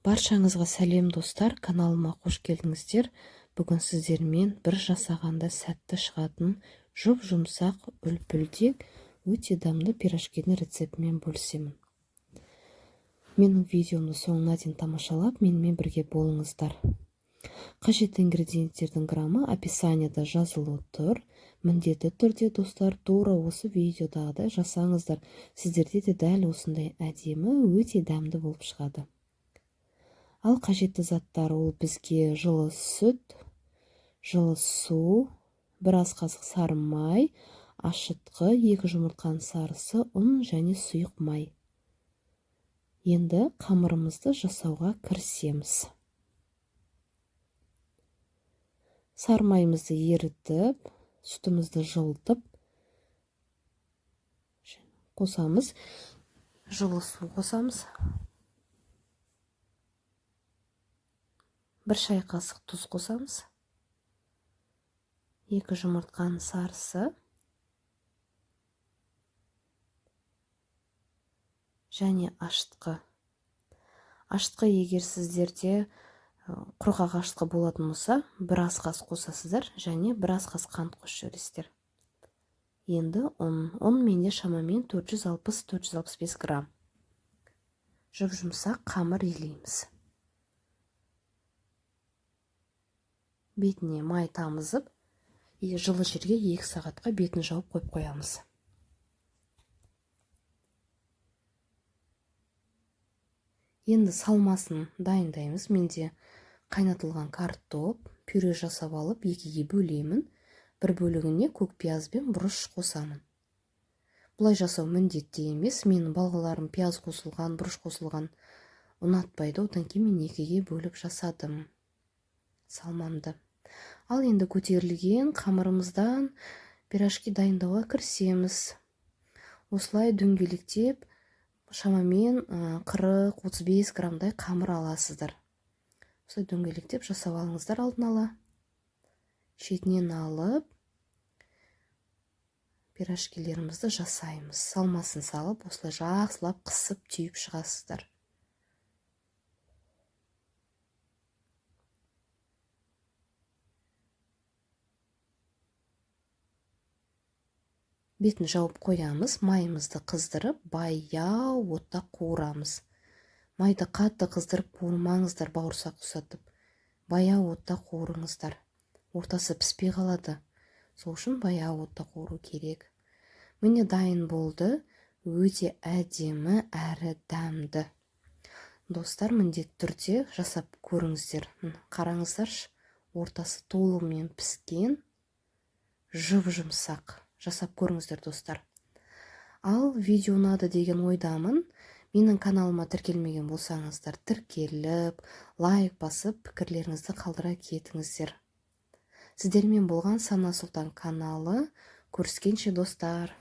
Баршаңызға сәлем, достар, каналыма қош келдіңіздер. Бүгін сіздермен бір жасағанда сәтті шығатын жұп-жұмсақ, үлпілдек, өте дәмді пирожкидің рецептімен бөлісемін. Менің видеомды соңына дейін тамашалап, менімен бірге болыңыздар. Қажетті ингредиенттердің граммы описанияда жазылып тұр. Міндетті түрде, достар, тура осы видеодағыдай жасаңыздар. Сіздерде де дәл осындай әдемі, өте дәмді болып шығады. Ал қажетті заттар: ол бізге жылы сүт, жылы су, бір ас қасық сары май, ашытқы, 2 жұмыртқаның сарысы, ұн және сұйық май. Енді қамырымызды жасауға кірісеміз. Сары майымызды ерітіп, сүтімізді жылытып қосамыз, жылы су қосамыз. 1 шай қасық тұз қосамыз. 2 жұмыртқаның сарысы және ашытқы. Ашытқы, егер сіздерде құрғақ ашытқы болатын болса, бір ас қасық қосасыздар және бір ас қасық қант қосып жібересіздер. Енді ұн. Ұн менде шамамен 460-465 грамм. Жұп-жұмсақ қамыр илейміз. Бетіне май тамызып, жылы жерге 2 сағатқа бетін жауып қойып қоямыз. Енді салмасын дайындаймыз. Менде қайнатылған картоп, пюре жасап алып, 2-ге бөлемін. Бір бөлігіне көк пияз бен бұрыш қосамын. Бұлай жасау міндетті емес. Менің балаларым пияз қосылған, бұрыш қосылған ұнатпайды. Одан кейін мен 2-ге бөліп жасадым салмамды. Ал енді көтерілген қамырымыздан пирожки дайындауға кірісеміз. Осылай дөңгелектеп шамамен 40-35 граммдай қамыр аласыздар. Осылай дөңгелектеп жасап алыңыздар алдын ала. Шетінен алып пирожкилерімізді жасаймыз. Салмасын салып, осылай жақсылап қысып түйіп шығасыздар. Бетін жауып қоямыз, майымызды қыздырып, баяу отта қуырамыз. Майды қатты қыздырып қуырмаңыздар, бауырсақ ұқсатып. Баяу отта қуырыңыздар. Ортасы піспей қалады. Сол үшін баяу отта қуыру керек. Міне, дайын болды. Өте әдемі әрі дәмді. Достар, міндетті түрде жасап көріңіздер. Қараңыздаршы, ортасы толығымен піскен, жұп-жұмсақ. Жасап көріңіздер, достар. Ал видео ұнады деген ойдамын. Менің каналыма тіркелмеген болсаңыздар, тіркеліп, лайк басып, пікірлеріңізді қалдыра кетіңіздер. Сіздермен болған Сана Сұлтан каналы. Көріскенше, достар.